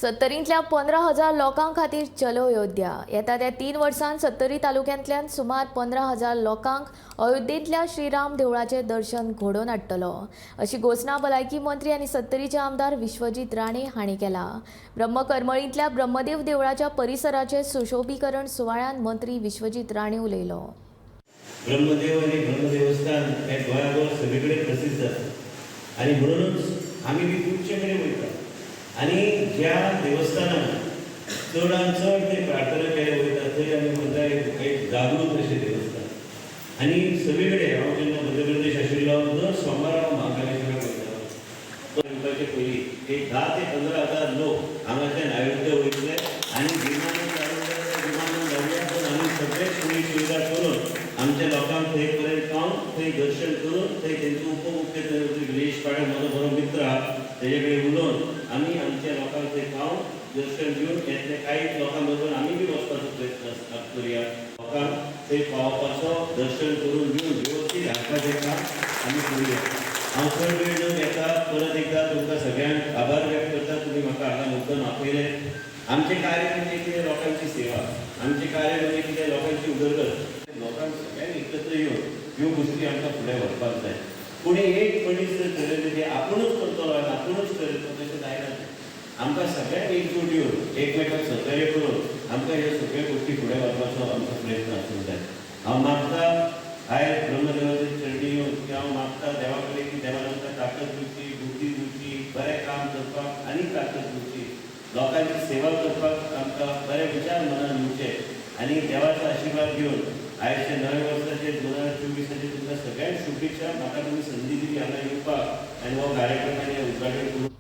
सत्तरींतल्या 15,000 लोकां खातीर चलो अयोध्या. येता त्या 3 वर्सांत सत्तरी तालुक्यांतल्यान सुमार 15,000 लोकांक अयोध्येंतल्या श्रीराम देवळाचें दर्शन घडोवन हाडटलो, अशी घोशणा भलायकी मंत्री आनी सत्तरीचे आमदार विश्वजीत राणे हांणी केला. ब्रह्मकरमळींतल्या ब्रह्मदेव देवळाच्या परिसराचे सुशोभीकरण सुवाळ्यात मंत्री विश्वजीत राणे उलयलो. ब्रह्मदेव आनी ब्रह्मदेवस्थान हे गोंयाभर सगळे कडेन प्रसिद्ध आसा आनी म्हणूनच आमी बी खुबशे कडेन वयता आनी ज्या देवस्थानान चडान चड ते प्रार्थना केले वयता, थंय आमी म्हणटा एक एक जागृत अशें देवस्थान. आनी सगळे कडेन हांव जेन्ना मध्य प्रदेश आशिल्लो, दर सोमारा हांव महाकालेश्वराक वयतालो. येवपाचे पयलीं एक 10 ते 15 हजार लोक हांगाच्यान अयोध्या वयतले आनी विमानान धाडून जाल्यार विमानान धाडया, पूण आमी सगळे सोयी सुविधा करून आमच्या लोकांक थंय पर्यंत पावन, थंय दर्शन करून, थंय तेंचो उपमुख्यमंत्री गिरीश पाटील म्हजो बरो मित्र आहा, तेजे कडेन उलोवन आमी आमच्या लोकांक थंय पावन, दर्शन घेवन येतले. कांय लोकां बरोबर आमी बी वचपाचो प्रयत्न करुया. लोकांक थंय पावपाचो, दर्शन करून घेवन वेवस्थीत हाडपाचें काम आमी करुया. हांव चड वेळ न घेता परत एकदा तुमकां सगळ्यांक आभार व्यक्त करता. तुमी म्हाका हांगा मुद्दम आपयलें. आमचें कार्य म्हणजे कितें? लोकांची सेवा. आमचें कार्य म्हणजे कितें? लोकांची उदरगत. लोकांक सगळ्यांनी एकत्र येवन ह्यो गोश्टी आमकां फुडें व्हरपाक जाय. कोणी एक मनीस जर ठरयलें ते आपुणूच करतलो आनी आपुणूच करतलो, तशें जायना तें. आमकां सगळ्यांक एकजूट येवन, एकमेकांक सहकार्य करून आमकां ह्यो सगळ्यो गोश्टी फुडें व्हरपाचो आमचो प्रयत्न आसूंक जाय. हांव मागता आयज ब्रह्मदेवाच्या चरणी येवन की हांव मागता देवा कडेन की देवान आमकां ताकद दिवची, बुद्धी दिवची, बरें काम करपाक आनी ताकद दिवची, लोकांची सेवा करपाक आमकां बरे विचार मनान दिवचे आनी देवाचो आशिर्वाद घेवन आयच्या नव्या वर्साचे 2024आचे तुमकां सगळ्यांक शुभेच्छा. म्हाका तुमी संदी दिली हांगा येवपाक आनी हो कार्यक्रम आनी उद्घाटन करूंक.